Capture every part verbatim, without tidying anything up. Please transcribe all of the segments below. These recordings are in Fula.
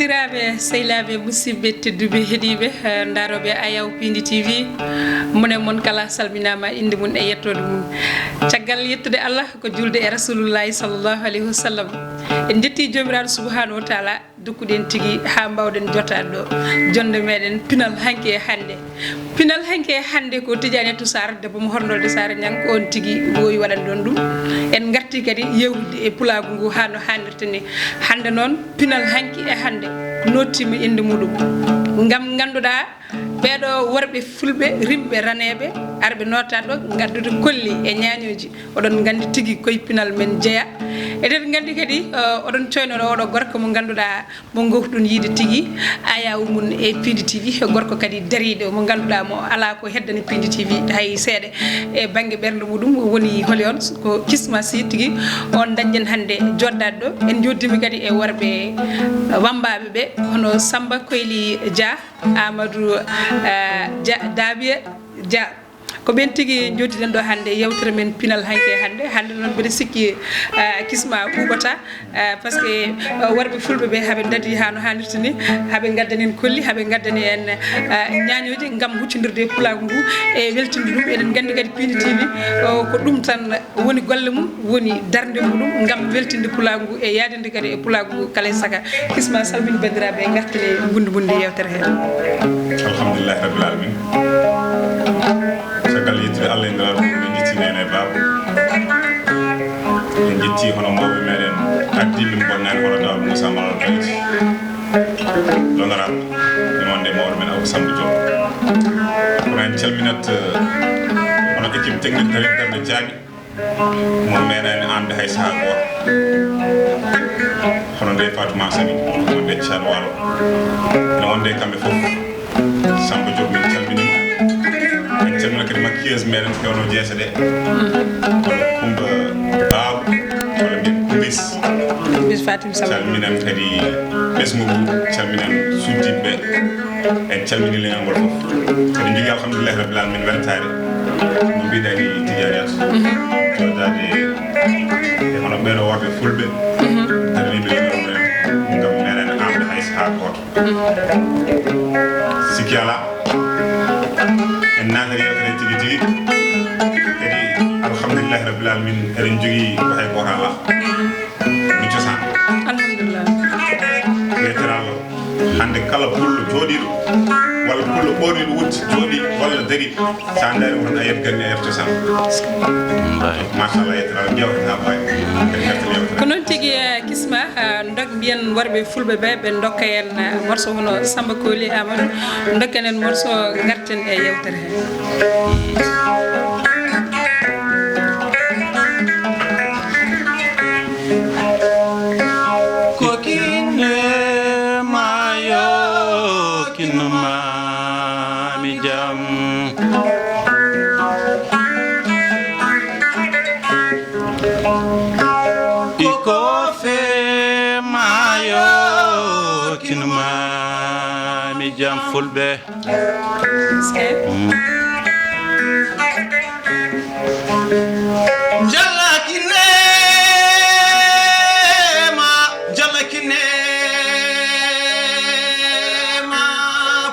Sakiraaɓe, sehilaaɓe, musidɓe tedduɓe, heɗiiɓe, eh, ndaarooɓe Ayaw Pindi T V, mone mon kala salminaama, innde mum e yettoode mum. Caggal yettude Allah, ko julde e Rasulullahi sallallahu alayhi wa sallam. En njetti Joomiraaɗo subhanahu wa taala, dokkuɗen tigi haa mbaawɗen jotaade ɗo. Jonde meɗen pinal hanki e hannde. Pinal hanki e hannde ko Tidiane Toussaint, debbo mo Horndolde Saare Ñang, ko on tigi wowi waɗande on ɗum. En ngarti kadi yewtude e pulaagu ngu haa no haanirta ni. Hannde noon, pinal hanki e hannde nottiima innde muɗum. Ngam ngannduɗaa, ɓeeɗo worɓe fulɓe, rimɓe, raneeɓe, arɓe nootaade ɗo, ngaddude kolli e ñaañooji. Oɗon nganndi tigi koye pinal men jeya. Eɗen nganndi kadi, eh, oɗon coynoɗo oɗo gorko mo ngannduɗaa, mo ngowɗon yiide tigi, Ayaw mum e Pindi T V, gorko kadi dariiɗo mo ngannduɗaa mo alaa ko heddani Pindi T V hay seeɗa. E bannge ɓernde muɗum woni holi on, ko Kisma Sy tigi on dañɗen hannde joɗɗaade ɗo. En njoddiima kadi e worɓe wambaaɓe ɓe, hono Samba Koyli Dia, Amadou, eh, Dia, Dabia Dia. Ko ɓeen tigi njoddiɗen ɗo hannde, yewtere men pinal hanki e hannde. Hannde noon mbeɗa sikki, eh, Kisma ɓuuɓata, eh, parce que, eh, worɓe fulɓe ɓe haɓe ndadi haa no haanirta ni, haɓe ngaddani en kolli, haɓe ngaddani en, eh, ñaañooji ngam huccondirde e pulaagu ngu e weltinde ɗum. Eɗen nganndi kadi Pindi T V, o, ko ɗum tan woni golle mum, woni darnde muɗum ngam weltinde pulaagu ngu e yaadinde kadi e pulaagu ngu kala e saaka. Kisma, salmin banndiraaɓe, ngarten e bunndi bunndi yewtere he. Alhamdulillahi rabbil alamin. Caggal yettude Allah e Nelaaɗo mum, en njetti neene e baaba. En njetti hono mawɓe meɗen ardiiɓe mo bonnani hono Daawda Moussa Malal Bayti. L'honorable, mi wonde mawɗo men Abou Samba Diop. Kono en calminat, eh, hono équipe technique Darde Darde Jaaɓi. Mo meeɗaani aamde hay sahaa gooto. Hono Ndeye Fatou Massami, hono Ndeye Thiat Walo. Ene wonde kamɓe fof. Samba Diop, min calminii mo. En calmina kadi maquilleuse meɗen fewno jeese ɗe. Hono Coumba Babou, walla mbiyen Koumbis. Koumbis Fatim Samba. Calminen kadi ɓesngu ngu, calminen suddiiɓe ɓe. En calminii leñol ngol fof. Eɗen njogii, alhamdulillahi rabbil alamin, weltaare. No mbiɗa ni Tidiane Yat. Joɗaade e hono ɓeɗo worɓe fulɓe. Daraniiɓe leñol mumen. Ngam meɗen aamde hay sahaa gooto. Sikki alaa. En naatani yewtere tigi tigi. Kadi, alhamdulillahi rabbil alamin, eɗen njogii ko hay gooto alaa. Ɗum cosaan. Alhamdulillah. Weetiraaɗo, hannde kala pullo jooɗiiɗo, walla pullo ɓorniiɗo wutte jooɗiiɗo, walla dariiɗo, so a ndaari won a yiyat ganni a yiyat cosaan. Wallaahi. Machallah, yeetiraaɗo, njewtata ko wayi. Kadi ngarten yewtere. Ko noon tigi, eh, Kisma, ah, ndok mbiyen worɓe fulɓe ɓe, ɓe ndokka en, eh, morceau hono Samba Koli Amadou, ndokken en morceau, ngarten e yewtere he. Ko kinne maayo, kinno maami jam. Iko fe maayo, kinno maami jam fulɓe. Njalla kinema, njalla kinema,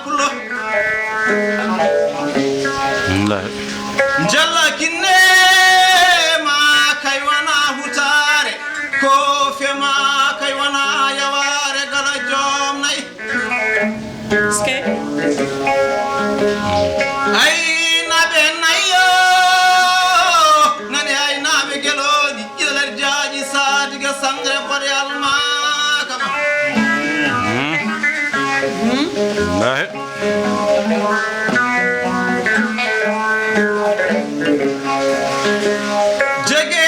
pulo. Wallaahi. Njalla kinema, kay wana hutaare, ko fema, kay wana yawaare, gala joom nayi. Ske. Aynaaɓe nayo, nani aynaaɓe gelooɗi, ƴiɗaler jaaƴi saadiga sangre boɗe almaaka ma. Wallaahi. Jege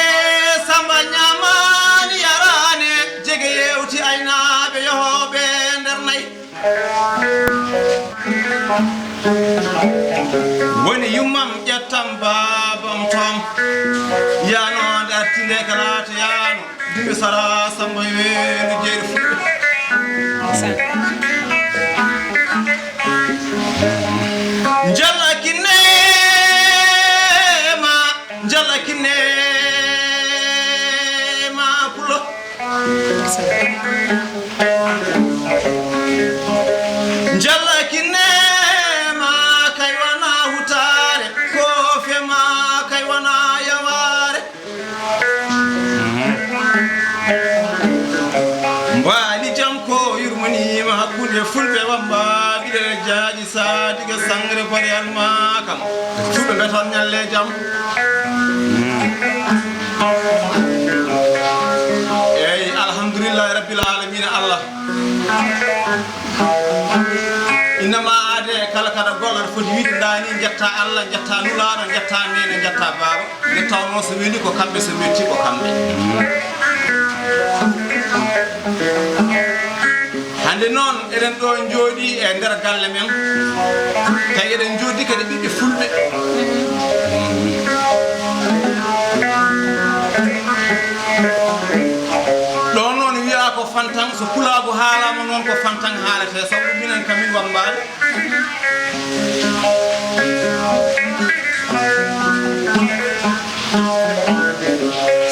Samba ñaamaani yaraani, jege yewti aynaaɓe yohooɓe nder nayi. Woni yummam ƴettam baabam toom. Yaano darti nde kala to yaano. Dimi sara Samba weeru jeeri fu. Njalla kinema, njalla kinema pulo. Goreyal ma kam. Suɓe beton ñalle jam. Eyi, alhamdulillahi rabbil alamina Allah. Innama aade kala kaɗa golla aɗa foti wiide ndani jetta Allah, jetta nulaɗo, jetta nene, jetta baba. Nde tawno so weli ko kamɓe, so metti ko kamɓe. Hannde noon eɗen ɗo jooɗi e nder galle men, tawi eɗen jooɗi kadi ɓiɓɓe fulɓe. Ɗo noon wiya ko fantan, so pulaagu haalama noon ko fantan haalete, sabu minen kamin wambaade.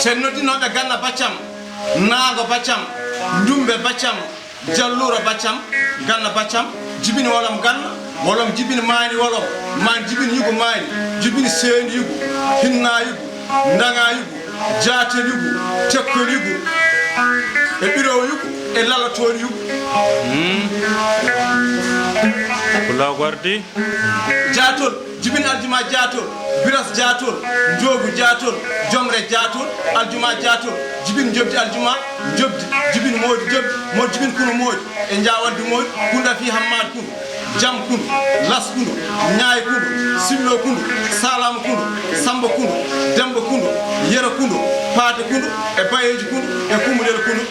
Sen noddinoɓe ganna baccam, naago baccam, ndumbe baccam, jalluura baccam, ganna baccam, jibini wolom ganna, wolom jibini maani wolom, maan jibini yugo maani, jibini seendi yugo, hinna yugo, ndaŋa yugo, jaatel yugo, tekkol yugo, e ɓirowo yugo, e lalotoori yugo. Pulaagu ardi. Jaatol, jibini aljuma jaatol, biras jaatol, njoogu jaatol, jomre jaatol, aljuma jaatol, jibini njobdi aljuma, njobdi, jibini moodi njobdi, moodi jibini kuno moodi, e njaawaddu moodi, kunda fi hammaad kundo, jam kundo, las kundo, ñaay kundo, sillo kundo, salama kundo, samba kundo, demba kundo, yero kundo, paate kundo, e bayeeji kundo, e kumudel kundo.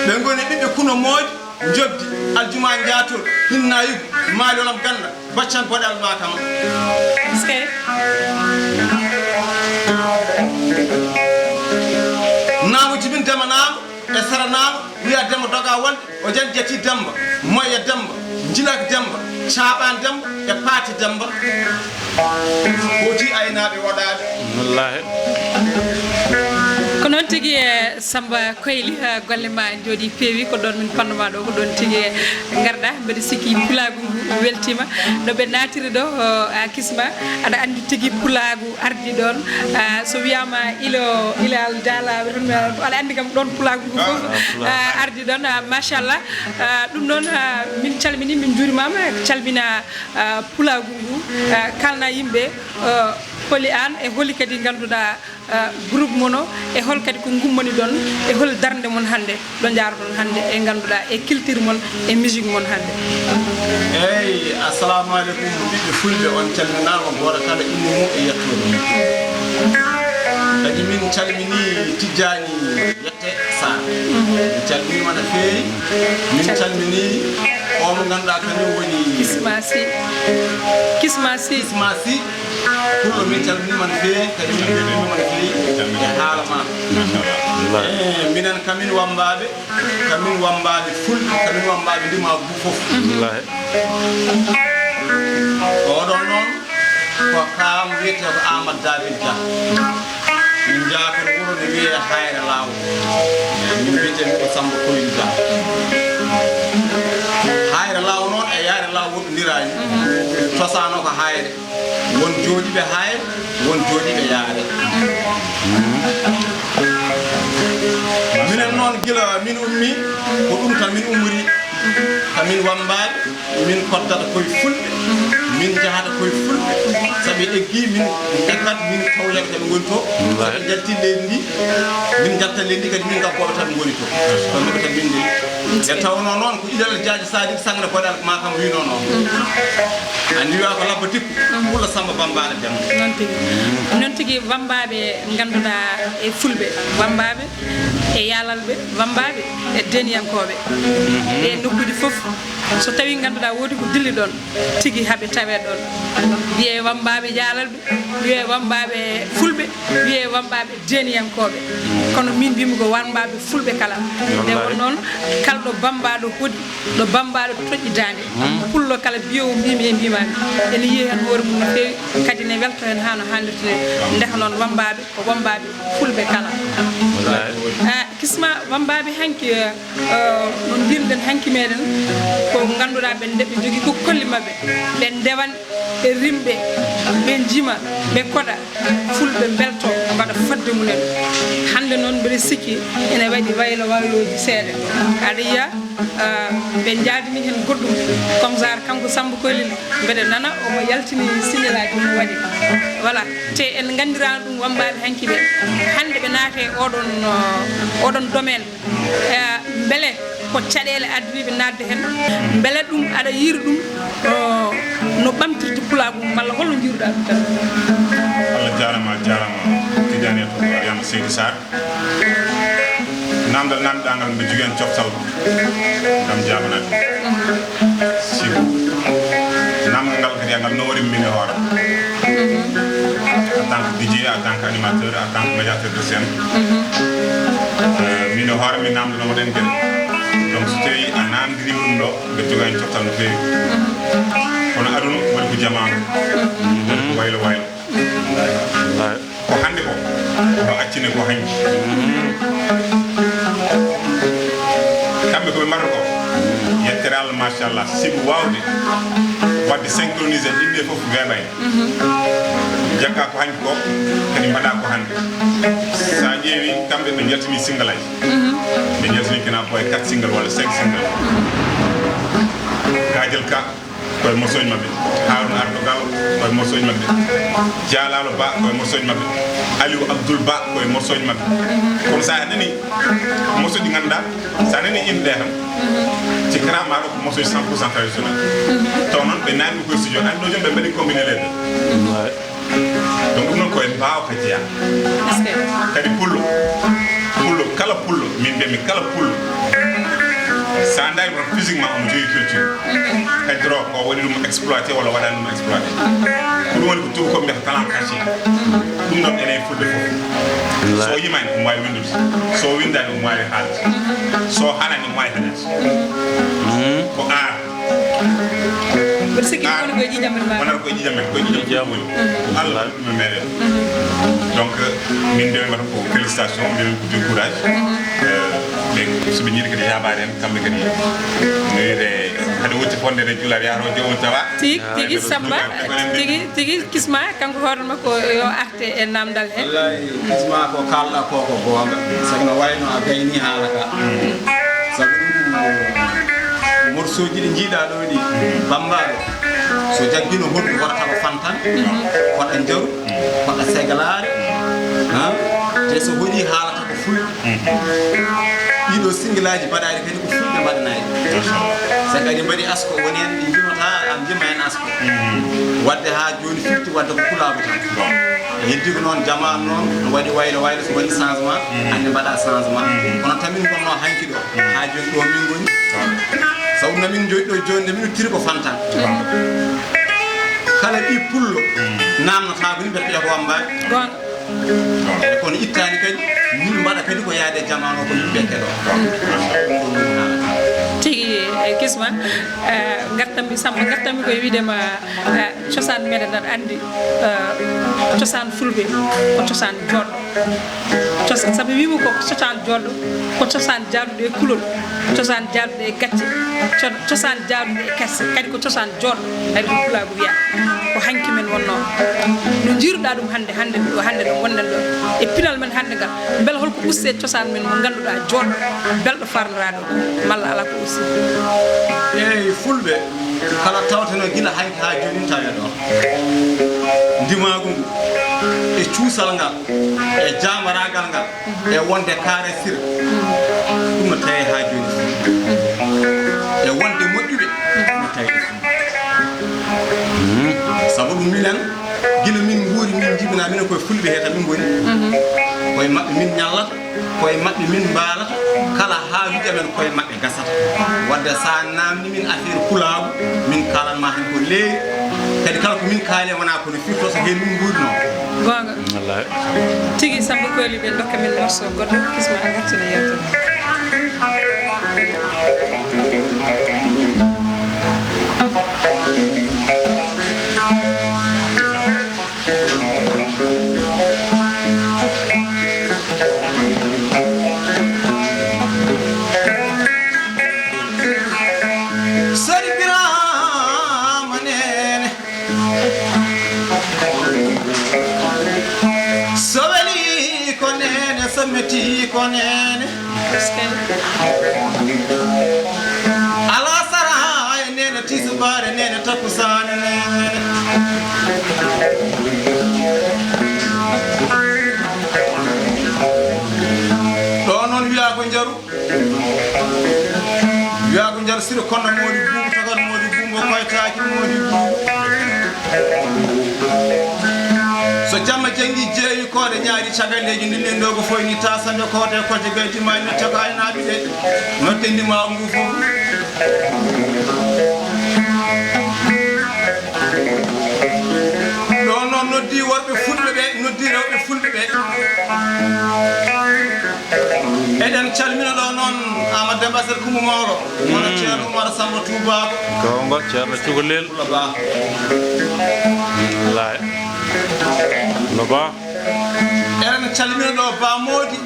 Ɓe ngoni ɓiɓɓe kuno moodi, njobdi, aljuma njaatol, hinna yugo, maali olam ganna, baccan boɗal ma kam. Eskey. Naamu jibin dema naamu, e sara naamu, wiya dema doga wolde, o jan jeti demba, moya demba, njilak demba, caaɓan demba, e paati demba. Ɓooti aynaaɓe waɗaaɓe. Wallaahi. Ko noon tigi, e Samba Koyli, eh, golle ma njooɗi peewi, ko ɗoon min panno ma ɗo, ko ɗoon tigi, eh, ngarɗa. Mbeɗa sikki pulaagu ngu weltiima. Ɗo ɓe naatiri ɗo, oh, a Kisma, aɗa anndi tigi pulaagu ardi ɗoon. Ah, so wiyaama ilo, ilal daalaaɓe tan, aɗa anndi kam ɗoon pulaagu ngu fof, ah, ardi ɗoon. Ah, machallah. Ah, ɗum noon, ah, min calmini, min njuurimaama, calmina ah, pulaagu ngu, ah, kalna yimɓe, ah, holi aan e holi kadi ngannduɗaa, ah, groupe mono, e hol kadi ko ngummani ɗon, e hol darnde mon hannde, ɗo njaaroɗon hannde e ngannduɗaa e culture mon e musique mon hannde. Eyi, assalamu aleykum, ɓiɓɓe fulɓe, on calminaama, gooto kala innde mum e yettoode mum. Kadi min calmini Tijjaani Sarr. Min calminiima no feewi. Min calmini o mo ngannduɗaa kañum woni Kisma Sy. Kisma Sy. Kisma Sy. Pullo, min calminiima no feewi, kadi min mbeltiniima no feewi e haala ma. Eh, minen kamin wammbaaɓe, kamin wammbaaɓe fulɓe, kamin wammbaaɓe ndimaagu fof. Wallaahi. Oɗo noon ko kaam wiyetee ko Amadou David Dia. Min njaha ko wuro ne wiyee Hayre Law. Min mbiyetee mi ko Samba Koyli Dia. Hayre Law noon e Yayre Law woɗɗondiraani. Cosaano ko Hayre. Won jooɗiiɓe Hayre, won jooɗiiɓe Yayre. Minen noon gila min ummi, ko ɗum tan min ummori. Kamin wammbaaɓe, min koddata koye fulɓe, min njahata koye fulɓe, sabi eggi min ekkat, min tawyata ɓe ngoni to, sabi jalti leydi ndi, min njatta leydi ndi kadi min ngabbooɓe tan ngoni to. Ko noɓe tan min ndeli. Nde tawnoo noon ko Ilal Jaaji Sadik Sangre Boɗal ma kam winoo noon. Anndi wiyaa ko labba tikku, Pullo Samba Bambaɗo Demba. Noon tigi. Noon tigi, wammbaaɓe ngannduɗaa e fulɓe, wammbaaɓe e yaalalɓe, wammbaaɓe e deeniyankooɓe. E nokkuuji fof, so tawii ngannduɗaa woodi ko dilli ɗoon, tigi haɓe tawee ɗoon. Wiyee wammbaaɓe yaalalɓe, wiyee wammbaaɓe fulɓe, wiyee wammbaaɓe deeniyankooɓe. Kono min mbiymi ko wammbaaɓe fulɓe kala. Nde won noon, kala ɗo bammbaaɗo hoɗi, ɗo bammbaaɗo toƴƴi daande, pullo kala biyoowo mbiymi e mbiimaami, ene yiya heen hoore mum no feewi, kadi ne welto heen haa no haanirta ni. Ndeka noon wammbaaɓe ko wammbaaɓe fulɓe kala. Wallaahi. Ah, Kisma, wammbaaɓe hanki, eh, eh, no mbirɗen hanki meɗen, ko ngannduɗaa ɓe nde-, ɓe njogii ko kolli maɓɓe, ɓe ndewan, ɓe rimɓe, ɓe njima, ɓe koɗa, fulɓe mbelto, mbaɗa fodde mumen. Hannde noon mbeɗa Mbiɗa sikki ene waɗi waylo waylooji seeɗa. Aɗa yiya, ah, ɓe njaadini heen goɗɗum. Comme genre kanko Samba Koylel, mbeɗa nana omo yaltini signalaaji ɗum waɗi. Voilà, te en nganndirano ɗum wammbaaɓe hanki ɓe. Hannde ɓe naate oɗon, ah, oɗon domaine. Eh, mbele ko caɗeele addaniiɓe naatde heen? Mbele ɗum aɗa yiiri ɗum, o, no ɓamtirta pulaagu mum, malla holno njiiruɗaa ɗum tan? Allah jaaraama, a jaaraama, Tidiane to Mariama Seydi Sarr. Naamndal naamndiɗaa ngal, mbiɗa jogii heen coftal ngam jaabanaade. Sibu naamndal ngal kadi, ngal nawori min e hoore am. En tant que D J, en tant que animateur, en tant que médiateur de scène. Euh, min e hoore am, mi naamndanoomo ɗeen geɗe. Donc, so tawii a naamndiriima ɗum ɗo, mbiɗa jogii heen coftal no feewi. Kono aduna waɗi ko jamaanu, waɗi ko waylo waylo. Ko hannde ko, ko accine ko hanki. Kamɓe ko ɓe mbaɗata ko, yettere Allah, machallah, sibu waawde waɗde synchronisé ɗiɗi ɗe fof weeɓay. Jakka ko hanki ko, kadi mbaɗa ko hannde. Sa ƴeewi, kamɓe ɓe njaltini single aji. Ɓe njaltini kena ko e quatre single walla cinq single. Gadiel Ka, koye morceau ji maɓɓe. Harouna Ardo Gallo, koye morceau ji maɓɓe. Dialalo Ba, koye morceau ji maɓɓe. Aliou Abdoul Ba, koye morceau ji maɓɓe. Kono sa nani morceau ji ngannduɗaa, sa nani inde ɗe tan, cikkata ma ɗo ko morceau ji cent pour cent traditionnel. Taw noon ɓe naatni koye studio, anndi ɗo jooni ɓe mbaɗi combiné les deux. Donc ɗum noon ko en mbaawka jeyaa. Kadi pullo, pullo, kala pullo, min mbiyatmi kala pullo, so a ndaari tan physiquement omo jogii culture. Kadi doro ko waɗi ɗum exploité walla waɗaani ɗum exploité. Ko ɗum woni ko tuubakooɓe mbiyata talent caché. Ɗum noon enen e fulɓe fof. So o yimaani omo waawi winndude. So o winndaani omo waawi haalde. So o haalaani omo waawi haɗaade. Ko art. Mbeɗa sikki wonata koye ƴiiƴam men, wonata koye ƴiiƴam men, koye ƴiiƴam men. Ko Allah waɗi ɗum e meɗen. Donc, min mbiyata ko félicitation, mbiyata ko du courage. Euh, ɓe, so ɓe njiɗi kadi yaabaade en, kamɓe kadi, no wiyde, hade wutte fonde nde juulaa, yaha to joomum tawa. Tigi, tigi, Samba, tigi, tigi, Kisma, kanko hoore makko yo arte e naamndal he. Wallaahi, Kisma, ko kaalɗaa ko, ko goonga. Sabu no wayno a gayni haala ka. Sabu ɗum, morceau ji ɗi njiiɗaa ɗo ɗi, bammbaaɗo, so jaggino hoɗdu, hoɗata ko fantan, hoɗa njaru, hoɗa segalaare, ha? Te so hoɗi haalata ko fulɓe. Ɗiɗo single aji mbaɗaaɗi kadi ko fulɓe mbaɗanaaɗi. Sabu kadi mbaɗi asko, woni heen ɗi njimata, a njima heen asko. Waɗde haa jooni firti waɗde ko pulaagu tan. E heddi ko noon, jamaanu noon no waɗi waylo waylo, so waɗi changement, hannde mbaɗa changement. Kono tamin ngonnoo hanki ɗo, haa jooni ɗo min ngoni. Sabu no min njooɗi ɗo jooni, nde min uddiri ko fantan. Kala ɓii pullo naamnotaako ni, mbiyata ko wammbaaɓe. Goonga. Kono ittaani kadi, min mbaɗa kadi ko yaade e jamaanu o, ko yimɓe keɗoo. Ɗum ɗo min haalata. Tigi, eh, Kisma, eh, ngartanmi, Samba, ngartanmi koye wiide ma, eh, cosaan meɗen aɗa anndi, eh, cosaan fulɓe ko cosaan jooɗɗo. Cosaan, sabu wiimi ko cosaan jooɗɗo, ko cosaan jaaduɗo e kulol, cosaan jaaduɗo e gacce, co-, cosaan jaaduɗo e kersa, kadi ko cosaan jooɗɗo, kadi ko pulaagu wiya. Ko hanki men wonnoo. No njiiruɗaa ɗum hannde, hannde ɗo, hannde ɗo ngonɗen ɗo, e pinal men hannde ngal, mbele holko usti e cosaan men mo ngannduɗaa jooɗɗo, belɗo farniraaɗo, malla alaa ko usti? Eey, fulɓe, kala tawteno gila hanki haa jooni tawee ɗo. Ndimaagu ngu, e cuusal ngal, e jaambaraagal ngal, e wonde kaare sir, ɗum no tawee haa jooni. E wonde moƴƴuɓe, ɗum no tawee ɗum. Sabu ɗum minen, gila min nguuri, min njibinaa, minen koye fulɓe hee tan min ngoni. Koye maɓɓe min ñallata, koye maɓɓe min mbaalata, kala haajuuji amen koye maɓɓe gasata. Wadde so a naamni min affaire pulaagu, min kaalan ma heen ko leeri. Kadi kala ko min kaali wonaa ko no firtoo, so heen min nguurinoo. Goonga. Wallaahi. Tigi, Samba Kooli, ɓe ndokka min morceau goɗɗo, Kisma, a ngartina yeewtere. Sori Biraama Neene. So weli ko neene, so Metti ko nene. Ala sara e nene tisubaare nene takusane nene. Ɗo noon wiya ko njaru. Wiya ko njaru siro kono moodi buubu tagal moodi buubu koytaaki moodi buubu. So jamma janngi jeewi koɗe ñaari cagalleeji ndin ɗin ɗo ko foyni tasande kote koje gaydi ma netta ko aynaaɓe ɓe noddendi ma ngu fof. Ɗo noon noddi worɓe fulɓe ɓe noddi rewɓe fulɓe ɓe. Eɗen calmina ɗo noon Amadou Demba Sel Kumba Mawɗo wona Ceerno Umar Samba Tuubaaɗo. Goonga Ceerno Cukalel. Wallaahi. No ba. Eɗen calmina ɗo Ba Moodi.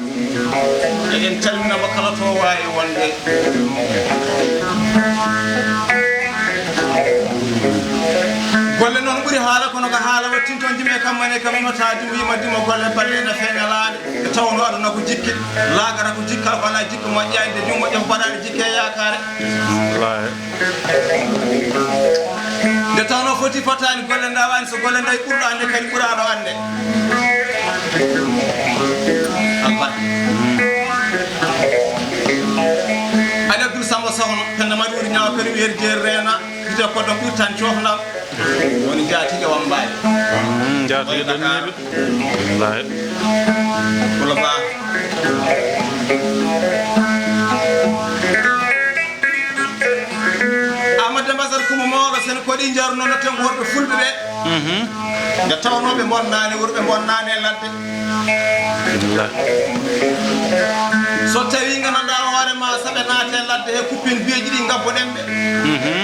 Eɗen calmina mo kala to waawi wonde. Golle noon ɓuri haala kono ko haala wattinto jime kam mane kam imata dimo yima dimo golle balle na feeñalaade. Nde tawnoo aduna ko jikke, laakara ko jikka, ko alaa jikka moƴƴaani, nde juum moƴƴa ko baɗaani jikke e yaakaare. Wallaahi. Nde tawnoo foti fotaani golle ndaawaani, so golle ndawi ɓurɗo annde kadi ɓuraaɗo annde. Albarka. Ali Abdul Samba Sohna, Penda Maɗi wuri ñaawa kadi wiyete jeeri reena. Ɓiɗɗo koɗɗo ɓurtan cofnam. Woni jaatiiɗo wammbaaɓe. Mm, jaatiiɗo woni Dakar. Wallaahi. Kula Ba. Amadou Demba Sar Kumba Mawɗo, sen ko ɗi njarno no ten worɓe fulɓe ɓe. Mhm. Nde tawnoo ɓe bonnaani, worɓe bonnaani e ladde. Wallaahi. So tawii nganndanɗaa hoore ma, saɓe naate ladde he kuppin biyeeji ɗi ngabboɗen ɓe. Mhm.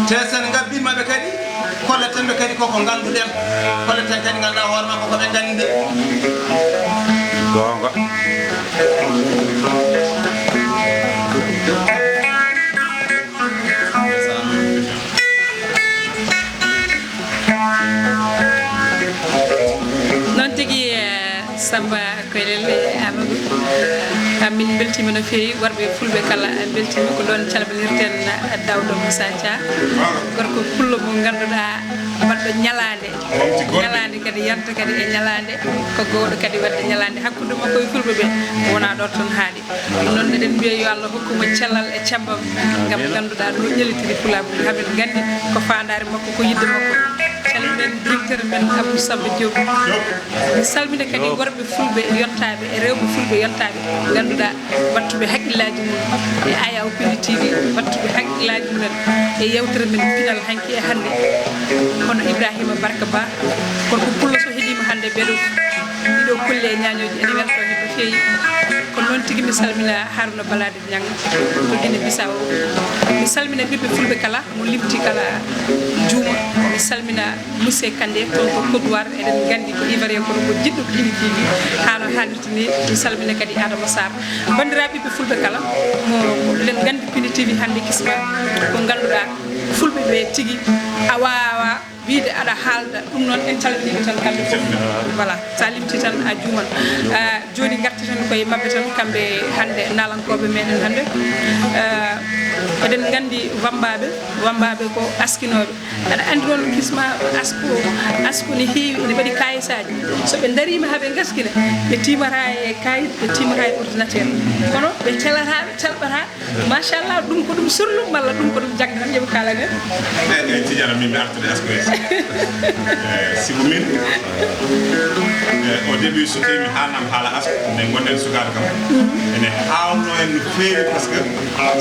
Te sen ngabbii maɓɓe kadi, kolleten ɓe kadi koko ngannduɗen. Kolleten kadi ngannduɗaa hoore ma koko ɓe nganndi. Goonga. Noon tigi, eh, Samba Koylel e Amadou. Ah, min mbeltiima no feewi, worɓe fulɓe kala mbeltiima. Ko ɗoon calminirten, ah, Daouda Moussa Dia, gorko pullo mo ngannduɗaa baɗɗo ñalaande. Ñalaande kadi yanta kadi e ñalaande. Ko gowɗo kadi waɗde ñalaande hakkunde makko e fulɓe ɓe. Wonaa ɗo toon haaɗi. Ɗum noon eɗen mbiya yo Allah hokku mo cellal e cembam. Ngam ngannduɗaa no ñellitiri pulaagu ngu. Hamin nganndi ko faandaare makko, ko yiɗde makko. Calminen directeur men Abou Samba Diop. Mi salmina kadi worɓe fulɓe yontaaɓe e rewɓe fulɓe yontaaɓe. Ngannduɗaa wattuɓe haqqillaaji mum e Ayaw Pindi T V, wattuɓe haqqillaaji mumen e yewtere men pinal hanki e hannde. Hono Ibrahima Barka Ba, kono ko pullo so heɗiima hannde mbeɗo ɗiɗo kulle e ñaañooji ene weltoo heen no feewi. Kono noon tigi mi salmina Haruna Balade Ñang to Guinée Bissau. Mi salmina ɓiɓɓe fulɓe kala, mo limti kala juuma. Mi salmina monsieur Kandé toon to Côte d'Ivoire, eɗen nganndi ko Ivoirien kono ko jiɗɗo Guinée T V. Haa no haalirta ni, mi salmina kadi Adama Sarr. Banndiraaɓe ɓiɓɓe fulɓe kala, mo eɗen nganndi Guinée T V hannde kisma ko ngannduɗaa fulɓe ɓe tigi a waawaa wiyde aɗa haalda ɗum noon en calminiiɓe tan kamɓe fof. Voilà, so a limtii tan a juuman. Ah, jooni ngarti tan koye maɓɓe tan kamɓe hannde naalankooɓe meɗen hannde. Ah, eɗen nganndi wammbaaɓe, wammbaaɓe ko askinooɓe. Aɗa anndi noon kisma asko, asko ne heewi, ene mbaɗi kayisaaji. So ɓe ndariima haa ɓe ngaskina, ɓe tiimata e kayit, ɓe tiimata e ordinateur. Kono ɓe celataa, ɓe calɓataa. Machallah, ɗum ko ɗum surlum walla ɗum ko ɗum jaggan, yoɓe kaalane. Eyi, eyi, Tidiane, min mi artude asko e. Eh, sibu min, eh, au début, so tawi mi haalnam haala asko, nde ngonɗen sukaaɓe kam, ene haawno en no feewi, parce que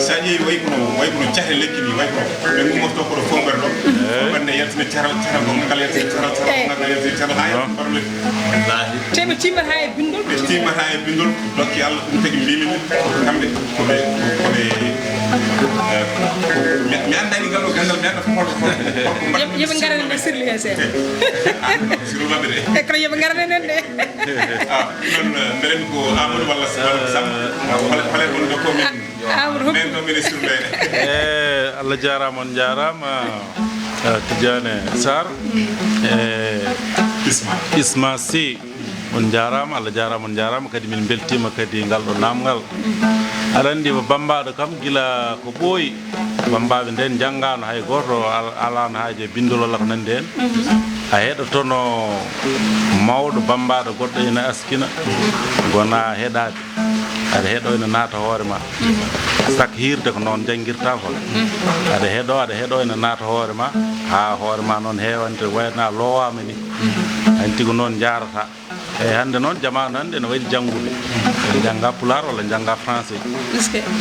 so a ƴeewi, way kono, way kono cate lekki ni, way kono ɓe gummorto koɗo fombere ɗo. Fombere nde yaltina caral, caral gonga ngal yaltina caral, caral gonga ngal yaltina caral, haa yaltina problème. Wallaahi. Te ɓe timmata haa e binndol. Ɓe timmata haa e binndol, dokke Allah, ɗum tagi mbimi min, kamɓe ko ɓe, ko ɓe, eh, mi, mi anndani ngal ɗo ganndal, mi annda ko holko, holko, holko mbaɗ-, yoɓe, yoɓe ngarani ɓe sirli heen seeɗa. Ah, sirlu maɓɓe de. E kono yoɓe ngarani enen de. Ah, noon, eh, mbeɗen ko Amadou walla, walla Samba, walla, walla on ɗo ko min. Amadou, hokku. Men ɗo mbiɗa surveille. Eh, Allah jaaraama, on njaaraama, eh, Tidiane Sarr. Mm. Eh, Isma. Isma Sy. On njaaraama, Allah jaaraama, on njaaraama. Kadi min mbeltiima kadi ngal ɗo naamngal. Aɗa anndi, bammbaaɗo kam gila ko ɓooyi, bammbaaɓe nden njanngaano, hay gooto al-, alaano haaje e binndol walla ko nanndi heen. A heɗotono mawɗo bammbaaɗo goɗɗo ina askina, gona heɗaade. Aɗa heɗo ina naata hoore ma. Sak hiirde ko noon njanngirta ko. Aɗa heɗo, aɗa heɗo ina naata hoore ma, haa hoore ma noon heewante wayna loowaama ni. Hanti ko noon njaarata. Eeyi, hannde noon, jamaanu hannde ene waɗi jannguɓe. Ɓe njannga pulaar walla njannga français.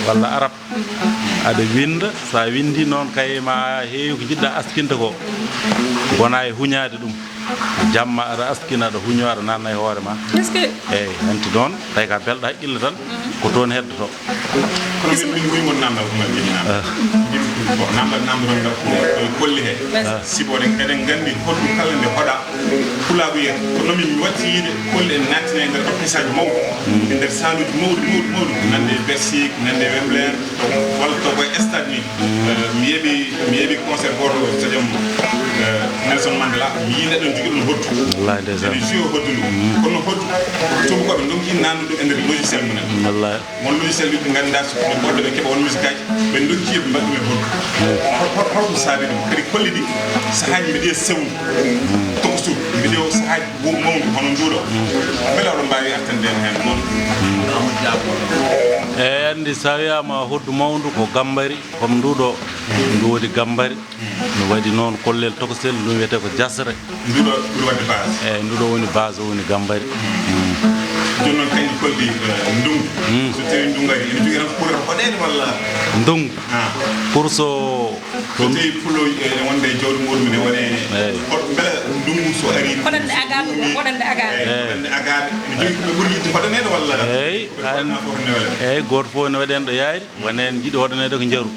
Walla arab. Aɗa winnda, so a winndii noon, kaye ma heewi ko njiɗɗa askinde ko. Wona e huñaade ɗum. Jamma aɗa askina, aɗa huñoo, aɗa naatna e hoore ma. Eeyi, hanti noon, tawi ka belɗo haqqille tan, ko toon heddoto. Kono min, min, min won namdal ko ngal jibinaa. Ah. Min ko namdal namdal ngal ko, ko golli he. Ah. Sibu eɗen, eɗen nganndi hoɗdu kala nde hoɗa pulaagu yeeso. Kono min watti yiide golli en nattina e nder orchestre mawɗi. Mm. E nder saluuji mawɗi, mawɗi, mawɗi. Nande Bercy, nande Wembley, to, walla to koye stade ni. Mm. Eh, mi yeeɓi, mi yeeɓi concert gooto stadium, eh, Nelson Mandela. Mi yii neɗɗo jogi ɗum hoɗdu. Wallahi ndeysaan. Ene joué hoɗdu ndu. Mm. Kono hoɗdu, tuubakooɓe ndonki nannude e nder logiciel mumen. Wallahi. Won logiciel ɗi ɓe ngannduɗaa so ɓe goɗɗo ɓe keɓa won musique aji, ɓe ndokki ɓe mbaɗi ɗum e hoɗdu. Hol-, hol-, holko saabi ɗum? Kadi kolli ɗi sahaaji mbiɗi e sewnu. Tokosur, mbiɗi o sahaaji wo-, mawnu hono nduɗo. Mbele oɗon mbaawi artande en heen noon? E anndi so a wiyaama hoɗdu mawndu ko gambari, comme nduɗo, ndu woni gambari. No waɗi noon kollel tokosel, ɗum wiyetee ko jasre. Nduɗo ɓuri waɗde base. Eeyi, nduɗo woni base, o woni gambari. Mm. Jooni noon, kañum kolli, eh, ndungu. Mm. So tawii ndungu ari, ene jogii tan kuural hoɗeede walla? Ndungu. Ah. Pour so, so tawii pullo, eh, ene wonde e jawdi muɗum, ene wone. Eeyi. Hol-, mbele ndungu so ari, hoɗande agaaɓe, ɗum, hoɗande agaaɓe. Eeyi, eeyi, hoɗande agaaɓe. Ene jogii ko ɓe ɓuri yiɗde hoɗaneede walla? Eeyi, ko an-, hoɗanaa fof ne wela? Eeyi, gooto fof ne waɗi heen ɗo yaari. Wona en njiɗi hoɗaneede ko njaru.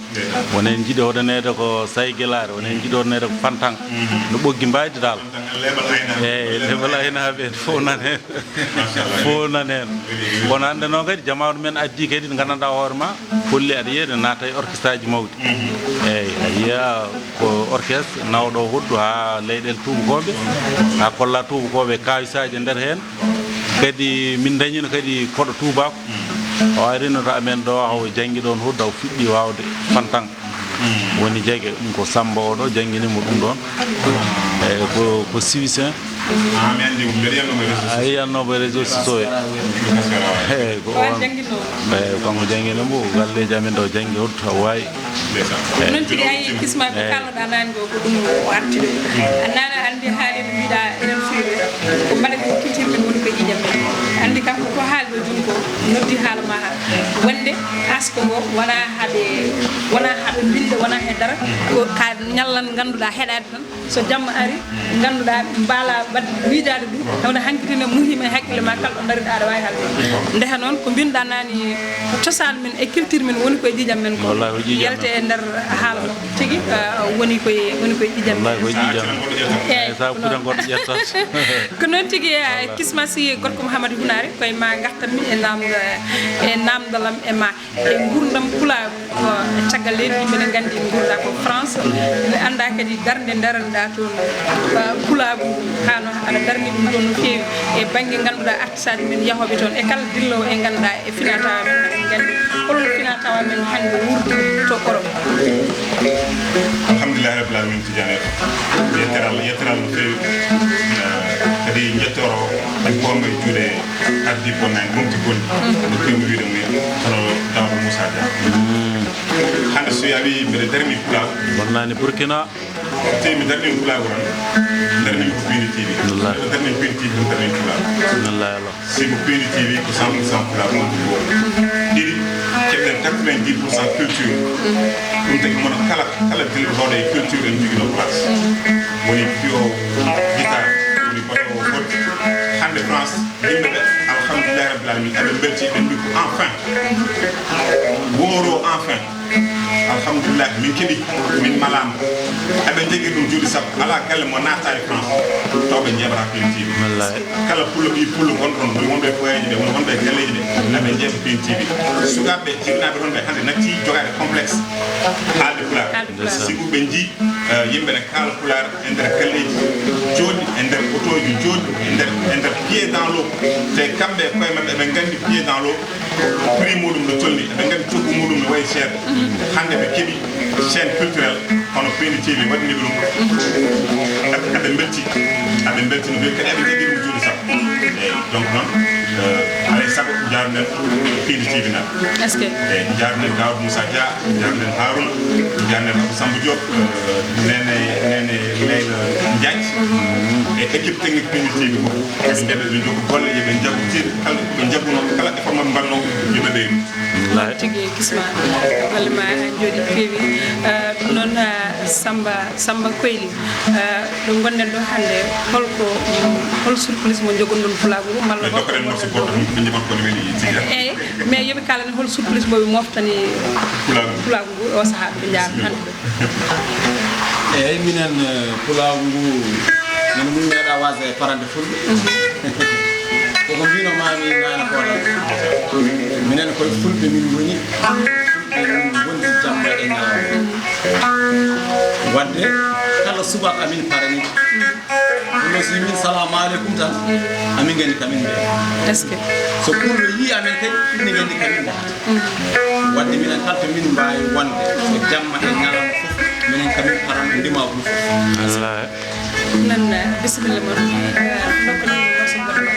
Wona en njiɗi hoɗaneede ko saygelaare. Wona en njiɗi hoɗaneede ko fantan. Mhm. No ɓoggi mbaydi dal. Fantan, leeɓal aynaaɓe. Eeyi, leeɓal aynaaɓe en fof nan heen. Machallah. Fof nan heen. Weli, weli. Kono hannde noon kadi, jamaanu men addi kadi, nganndanɗaa hoore ma, kolli aɗa yiya ene naata e orchestre aji mawɗi. Mhm. Eeyi, a yiya ko orchestre nawɗo hoɗdu haa leyɗeele tuubakooɓe, haa kolla tuubakooɓe kaawisaaji e nder heen. Kadi min ndañino kadi koɗo tuubaako. O ari no to amen ɗo, haw janngi ɗoon hoɗdu, haw fuɗɗi waawde fantan. Mm. Woni jege, ɗum ko Samba o ɗo janngini mo ɗum ɗoon. Eeyi, ko, ko Suisse en. Ah, mi anndi mo, mbeɗa yiyannoo mo e réseaux sociaux. A yiyannoo mo e réseaux sociaux. Eeyi, ko on. Eeyi, ko kanko janngini mo, galleeji amen ɗo janngi hoɗdu, haw waawi. Ndeysaan. Eeyi. Noon tigi, ayi, Kisma, ko, eeyi, kaalnoɗaa naane ko, ko ɗum o arti ɗo. Mm. A naane, a anndi haali no mbiɗa enen Fulɓe, ko mbaɗen ko culture men woni ko e ƴiiƴam men. A anndi kanko ko haali ɗo jooni ko, noddi haala ma haa. Wonde asko ngo wonaa haa ɓe, wonaa haa ɓe mbinnda, wonaa he dara. Ko ka ñallal ngannduɗaa heɗaade tan. So jamma ari, ngannduɗaa, mbaalaa waɗde miijaade ɗum, tawde hankitine muhiima e hakkille ma, kala ɗo ndariɗaa aɗa waawi haalde. Ndeha noon, ko mbinnɗaa naane, cosaan men e culture men woni koye ƴiiƴam men ko. Wallahi, ko ƴiiƴam men. Yelte e nder haala makko tigi, ah, woni koye, woni koye ƴiiƴam men. Wallahi, ko ƴiiƴam. Eeyi, eeyi, sa ko noon. Ɓuri goɗɗo ƴettaade. Ko noon tigi, ah, Kisma Sy, gorko Mouhamadou Hunaare, koye ma ngartanmi e naamnda-, e naamndal am e ma. E nguurndam pulaagu, ko caggal leydi, yimɓe ne nganndi nguurda ko France. Ene annda kadi darnde ndaranɗa toon, uh, pulaagu, haa no aɗa darni ɗum toon no feewi e bannge ngannduɗaa artisaaji men yahooɓe toon, e kala dilloowo e ngannduɗaa e finaa-tawaa men, eɗen nganndi holno finaa-tawaa men hannde wuurdi to Europe. Alhamdulillahi Rabbil Alamina. Tidiane, yettere Allah, yettere Allah no feewi. Eh, kadi njettoro en ko e juuɗe ardi bonna en gomti bonni. No feewi wiide mum, kono Daouda Moussa Dia. Hannde so a wi mbeɗa darni pulaagu. Bonnaani Burkina. So tawi mi darni pulaagu tan, darni ko Pindi T V. Wallahi. So darni Pindi T V, mi darni pulaagu. Wallahi Allah. Sibu Pindi T V ko cent pour cent pulaagu on ko. Ɗiɗi, keɓɗen quatre-vingt-dix pour cent culture. Ɗum tagi mono kala, kala dillotooɗo e culture en jogino place. Woni fiyo guitar, woni baɗoowo fodde. Hannde France, yimɓe ɓe, alhamdulillahi rabbil alamin, eɓe mbelti, ɓe mbi ko enfin. Woro enfin. Alhamdulillah, min keɓi, min malaama. Aɓe jogii ɗum juuɗe sappo. Alaa galle mo naata e France, taw ɓe njeeɓata Pindi T V. Wallahi. Kala pullo, ɓii pullo gonɗo ɗon, woni wonɓe e foyeeji ɗe, woni wonɓe e galleeji ɗe, aɓe njeeɓa Pindi T V. Sukaaɓe, jibinaaɓe ɗon ɓe hannde natti jogaade complexe haalde pulaar. Haalde pulaar. Sibu ɓe njii, eh, yimɓe ne kaala pulaar e nder galleeji jooɗi, e nder otooji jooɗi, e nder, e nder piège Dans l'eau. Te kamɓe e koye maɓɓe, ɓe nganndi pied dans l'eau, prix muɗum no tolni, ɓe nganndi coggu muɗum no wayi seeɗa. Hannde ɓe keɓi chaîne culturelle hono Pindi T V waɗani ɓe ɗum. Aɓe, aɓe mbelti, aɓe mbelti no feewi, kadi aɓe njogii ɗum juuɗe sappo. Eyi, donc noon, eh, alay sago njaarnen Pindi T V nan. Est-ce que? Eyi, njaarnen Daoud Moussa Dia, njaarnen Harouna, njaarnen Abou Samba Diop, eh, Nene, Nene Leyla Diagne, e équipe technique Pindi T V fof. Ɓe njaɓa, ɓe njokka golle, yo ɓe njaɓu tir-, kala, ɓe njaɓuno kala effort maɓe mbaɗno, yo ɓe ɓeydu. Noon tigi, Kisma, golle ma jooɗi, peewi. Eh, ɗum noon, eh, Samba, Samba Koyli, eh, ɗo ngonɗen ɗo hannde, holko, hol surprise mo jogonɗon pulaagu ngu, malla ɓe hol dokkaɗen morceau goɗɗo tan, ɓe njaɓan ko no weli tigi. Eyi, mais yo ɓe kaalane hol surprise mo ɓe moftani pulaagu ngu, pulaagu ngu o sahaa ɓe njaarno hannde ɗo. Eeyi, minen, eh, pulaagu ngu, minen ngu meeɗa waasde e farande fulɓe. Koko mbino mami nana ko tan. Minen koye fulɓe min ngoni. Fulɓe min ngondi jamma e ñalawma. Wadde kala subaka min parani. Ɗum noon, so min salamu aleykum tan, amin nganndi kamin mbiya. Est-ce que? So pullo yii amen kadi, ina nganndi kamin mbiyata. Wadde minen kala to min mbaawi wonde, so jamma e ñalawma fof, minen kamin paran ndimaagu fof. Wallaahi. Nan, bisimilla mon. Eh, dokka nan ko so goɗɗo.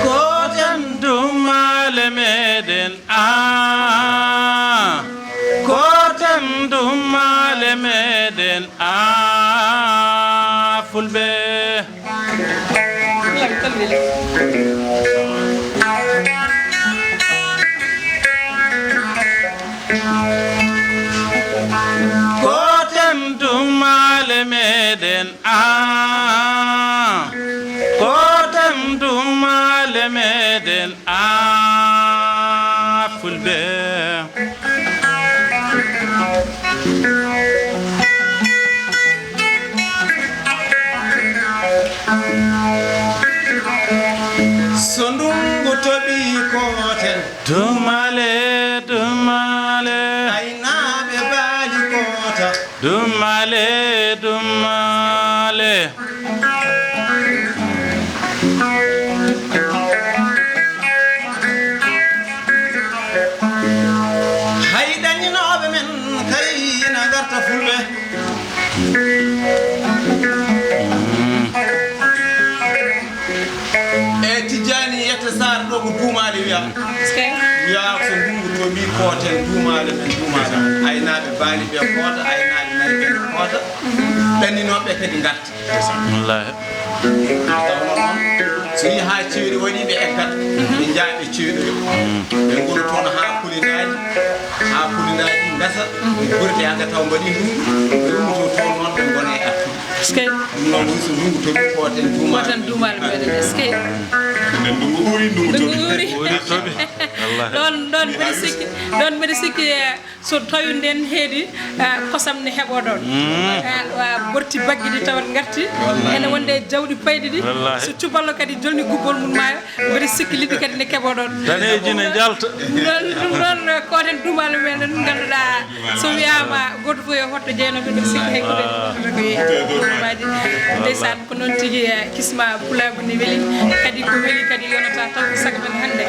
Koten dumale meɗen, ah. Koten dumale meɗen, ah, fulɓe. Koten dumale meɗen, ah. Koten dumale meɗen, ah, fulɓe. So ndungu toɓi, koten. Dumale, dumale. Aynaaɓe baali, koota. Dumale, dumale. Hay dañinooɓe men kay ina ngarta fulɓe. E Tijjani Yette Sarr ɗo ko duumaali wiya. Wiya so ndungu toɓi, koten duumaali men, duumaali men. Aynaaɓe baali ɓe koota, aynaaɓe nayi ɓe koota. Ɗanninooɓe kadi ngarta. Wallaahi. Tawno noon, so yii haa ceeɗu waɗi, ɓe eggat, ɓe njaha ɓe ceeɗoya. Ɓe ngona toon haa kulindaaji, haa kulindaaji ngasa, ɓe gurte haa nga taw mbaɗi ndungu, ɓe ummoto toon noon, ɓe ngona e artude. Est-ce que? Ɗum noon woni so ndungu toɓi, koten duumaali. Koten duumaali meɗen, est-ce que? Nden ndungu ɓuri, ndungu toɓi. Ndungu ɓuri. Ɓuri toɓi. Wallaahi. Ɗoon, ɗoon mbiɗa sikki, ɗoon mbiɗa sikki, eh, so tawi nden heedi, ah, kosam ne heɓo ɗon. Mm. Ah, ah, borti baggi ɗi tawat ngarti. Wallaahi. Ene wonde e jawɗi payɗi ɗi. Wallaahi. So cuballo kadi jolni gubbol mum maayo, mbeɗa sikki liɗɗi kadi ne keɓo ɗon. Daneeji ne njalta. Ɗum ɗon, ɗum ɗon, koten duumaali men ɗon ngannduɗaa, so wiyaama gooto fof yo hotto jeenooɓe, mbeɗa sikki hay gooto fof ko yeeyi. Ndeysaan. Ko noon tigi, eh, Kisma, pulaagu ne weli, kadi ko weli kadi yonata taw ko sago men hannde.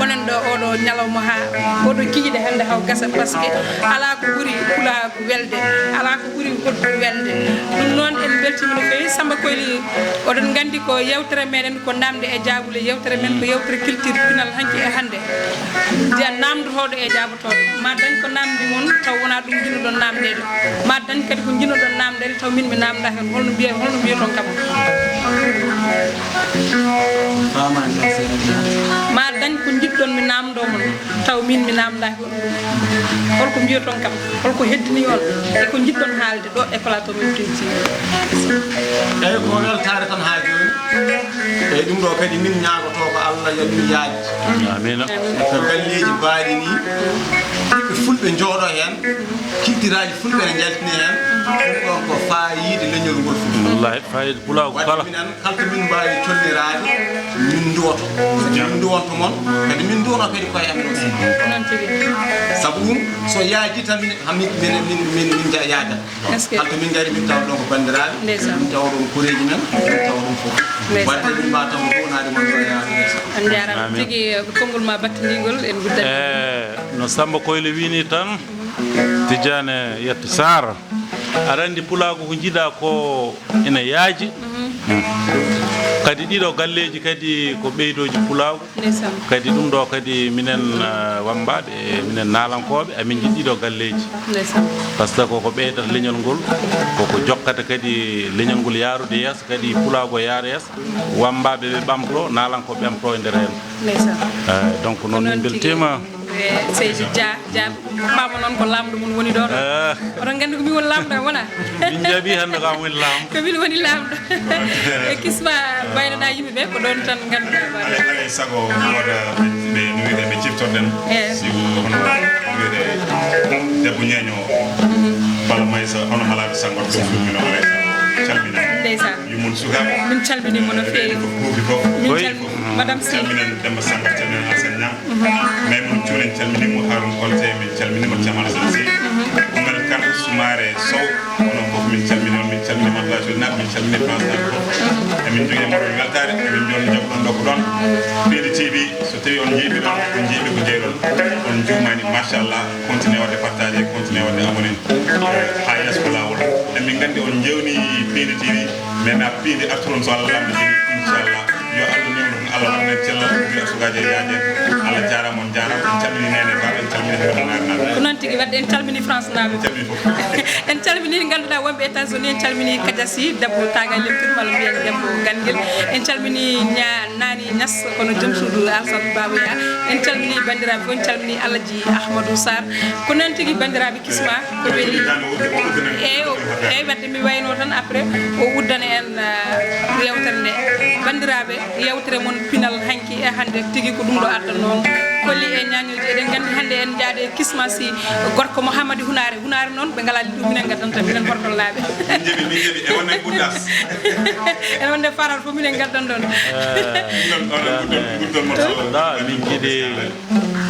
Onon ɗo oɗo ñalawma haa oɗo kikiɗe hannde haw gasa, parce que alaa ko ɓuri pulaagu welde, alaa ko ɓuri hoddu welde. Ɗum noon en mbeltiima no feewi. Samba Koyli, oɗon nganndi ko yewtere meɗen ko namde e jaabulo, yewtere men ko yewtere culture pinal hanki e hannde. Njiyan namdotooɗo e jaabo Toon, ma dañ ko namdi mon taw wonaa ɗum njiɗnoɗon namdeede. Ma dañ kadi ko njiɗnoɗon namdeede taw min mi namdaaki on. Holno mbiye-, holno mbiyoton kam? Faamaani kam seeɗa. Ma dañ ko njiɗɗon mi namdoo mon taw min mi namdaaki on ɗum. Holko mbiyoton kam? Holko heddini on? E ko njiɗɗon haalde ɗo e plateau men Pindi T V? Eyi, ko weltaare tan haa jooni. Eyi, ɗum ɗo kadi min ñaagotoo ko Allah yo ɗum yaaj. Amiin. Ko galleeji baaɗi ni, ɓiɓɓe fulɓe njooɗo heen, kiltiraaji fulɓe ne njaltini heen, Ɗum ɗon ko faayiida leñol ngol fof. Wallahi, faayiida pulaagu kala. Waɗde minen, kala ko min mbaawi tolliraade, min nduwoto. Min nduwonto mon, kadi min nduwono kadi koye amen aussi. Noon tigi. Sabu ɗum, so yaaji tan min, ha min, min, min, min, min ja-, yaajat. Est-ce que Kala to min ngari, min tawa ɗon ko banndiraaɓe, Ndeysaan. Min tawa ɗon koreeji men, min tawa ɗum fof. Ndeysaan. Waɗde min mbawa taw ko wonade mon ɗo yaade yeeso. On njaaraama Amin. Tigi, eh, konngol ma battindiingol en guddani. Eh, no Samba Koyle wini tan, Tidiane Yette Sarr, aɗa anndi pulaagu ko njiɗa ko ina yaaji. Mm. Kadi ɗiɗo galleeji kadi ko ɓeydooji pulaagu. Ndeysaan. Kadi ɗum ɗo kadi minen, ah, wammbaaɓe, minen naalankooɓe, amin njiɗi ɗiɗo galleeji. Ndeysaan. Par ce que koko ɓeydata leñol ngol, koko jokkata kadi leñol ngol yaarude yeeso, kadi pulaagu yaara yeeso, wammbaaɓe ɓe ɓamto, naalankooɓe ɓamto e nder heen. Ndeysaan. Eh, donc noon min mbeltiima. Ko noon tigi. Eh, seydi Dia, Dia, maama noon ko laamɗo mum woni ɗo ɗo. Eh. Oɗon nganndi ko min woni laamɗo, wona? Min njaɓi hannde ko an woni laamɗo. Ko min woni laamɗo. E Kisma, mbaynoɗaa yimɓe ɓe, ko ɗoon tan ngannduɗaa ɓe. Alay, alay sago mi waɗa ɓe, ɓe, no wiyetee, ɓe ciftorɗen. Eh. Si ko hono no wiyetee debbo ñeeño. Mhm. Bala Maysa, hono Malaaɓe Sanngo, ɗum ɗum mino alay sago. Calmina. Ndeysaan. Yummum sukaaɓe. Min calminii mo no feewi. Ko huufi fof. Min calminii Madame Sy. Calminen Demba Samba, calminen Alassane Niang. Mhm. Maymouna Thioune, en calminii mo. Harouna Konté, min calminii mo. Thiam Alassane Sy. Mhm. Oumar Kane Soumaré Sow, onon fof min calminii on, min calminii Mantula Jolinaɓe, min calminii France naaɓe fof. Mhm. Emin njogii e moɗon weltaare, emin mbiya on jaggu ɗon, ndokku ɗon. Mhm. Piindi T V, so tawi on njiiɓi ɗon, on njiiɓi ko jeyi ɗon, on njuumani, machallah, continuez waɗde partage, continuez waɗde abonné. Haa yeeso ko laawol. Emin nganndi on njeewni Piindi T V, mais na piindi arturon so Allah lamɗo jini, inchallah. Yo Allah newnu ɗum, Allah waɗan en cellal, uddira sukaaji e yaaje. Allah jaaraama, on jaaraama. En calminii Neene Ba, en calminii Habiba Naar Naar. Ko noon tigi, waɗde en calminii France naaɓe. En calminii fof. En calminii ngannduɗaa wonɓe États-Unis, en calminii Kadia Sy, debbo Taga Lemtiri, walla mbiyen debbo Gangel. En calminii Ña-, Nani Niass, kono joom suudu Alassane Baba Ya. En calminii banndiraaɓe fof, en calminii Alhaji Ahmadou Sarr. Ko noon tigi, banndiraaɓe, Kisma, ko weli. Eeyi, o, eeyi, waɗde mi wayno tan après, o uddana en, ah, yewtere nde. Banndiraaɓe, yewtere mon pinal hanki e hannde tigi ko ɗum ɗo addan noon. Koli e ñaañooji, eɗen nganndi hannde en njaade e Kisma Sy, gorko Mouhamadou Hunaare. Hunaare noon, ɓe ngalaa ɗum, minen ngaddanta, minen hortollaaɓe. Min njeeɓi, min njeeɓi, e wonde Goudas. E wonde Faral fof, minen ngaddan ɗon. Eh, Ɗum ɗon, ɗon, ɗum ɗon, ɗum ɗon morceau. Min njiɗi,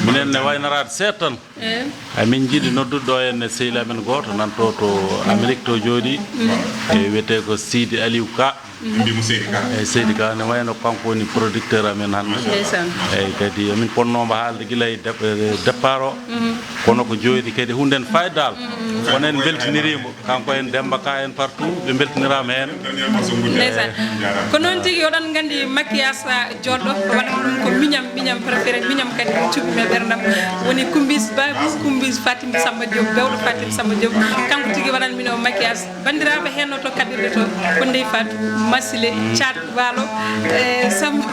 minen ne waynoraade seeɗa tan. Eh. Emin njiɗi noddude ɗo henne sehil amen gooto nan to, to Amérique to jooɗi. Mm. E wiyetee ko Sidi Aliou Ka. Mbi mo Seydi Ka. Eeyi, Seydi Ka ne wayno kanko woni producteur amen hannde. Ndeysaan. Eeyi, kadi emin ponnoomo haalde gila e dep-, e départ o. Mhm. Kono ko jooɗi kadi hunden fayda dal. Mhm. Kono en mbeltinirii mo. Kanko en Demba Ka en partout, ɓe mbeltiniraama heen. Ndeysaan. Ko noon tigi, oɗon nganndi maquillage, ah, jooɗɗo, waɗa ɗum ko miñam, miñam préféré, miñam kadi ɗum cuɓi mi e ɓerndam. Woni Kumbis Babu, Kumbis Fatim Samba Diop, bewɗo Fatim Samba Diop. Kanko tigi waɗan min o maquillage. Banndiraaɓe, heen o to kaɓirɗe to, ko Ndey Fatou, Masile, Thiat Waalo, e Samba.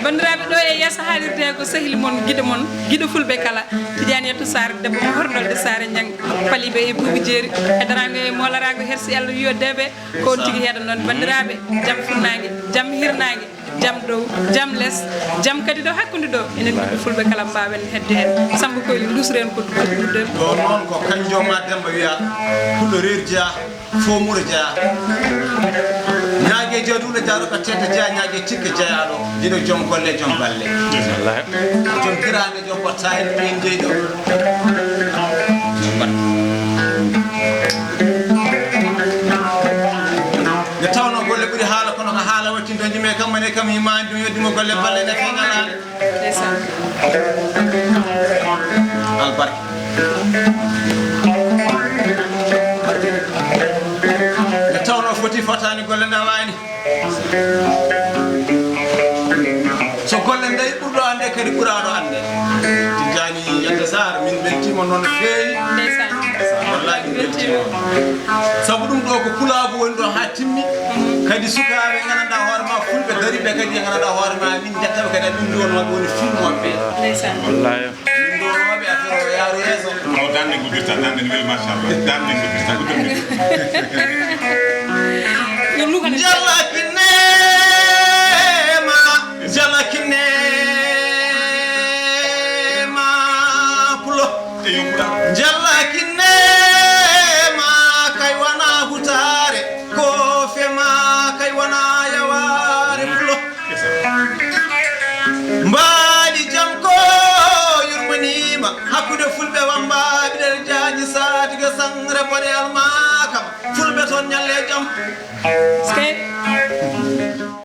Banndiraaɓe, ɗo e yeeso haalirde ko sehil mon, giɗo mon, giɗo fulɓe kala, Tidiane Yattou Sarr, debbo mo Hornolde Saare Ñang, Paliɓe e Buubu Jeeri, e daraango e moolaraango, hersi Allah wiyo deebe, ko on tigi heɗa noon. Banndiraaɓe, jam funnaange, jam hirnaange, jam dow, jam les, jam kadi ɗo hakkunde ɗo. Enen ɓiɓɓe fulɓe kala mbaawen hedde heen. Samba Koyli, ndusren ko ɗum ɗum ɗum. Ɗo noon ko kanjo ma Demba wiya, pullo reer jeya, fo muro jeya. Ñaage jeya duule jeya, ɗo ka tete jeya, ñaage tikke jeyaaɗo. Jiɗo joom golle, joom balle. Wallaahi. Joom giraande, joom battaali, ɓeen jeyɗo. Nde tawnoo golle ɓuri haala, kono ko haala waɗtinto jime kam, mane kam himaani ɗum, yeddimo golle balle ne feeñalaade. Ndeysaan. Albarka. Nde tawnoo foti fotaani golle na waani. So golle nde ɓurɗo annde kadi ɓuraaɗo annde. Tijjani Yande Sarr, min mbeltiima noon no feewi. Ndeysaan. Wallaahi min mbeltiima. Sabu ɗum ɗo ko pulaagu woni ɗo haa timmi. Kadi sukaaɓe nganndanɗaa hoore ma, fulɓe dariiɓe kadi nganndanɗaa hoore ma, min njettaɓe kadi, min nduwano waɗde woni filmoɓe. Ndeysaan. Wallaahi. Min nduwano waɗde affaire o yaaro yeeso. No darnde guddita, darnde ne weli, machallah. Darnde guddita, guddita. Yo Louga ne. Jalla kinema, jalla kinema, pulo. Jalla kinema.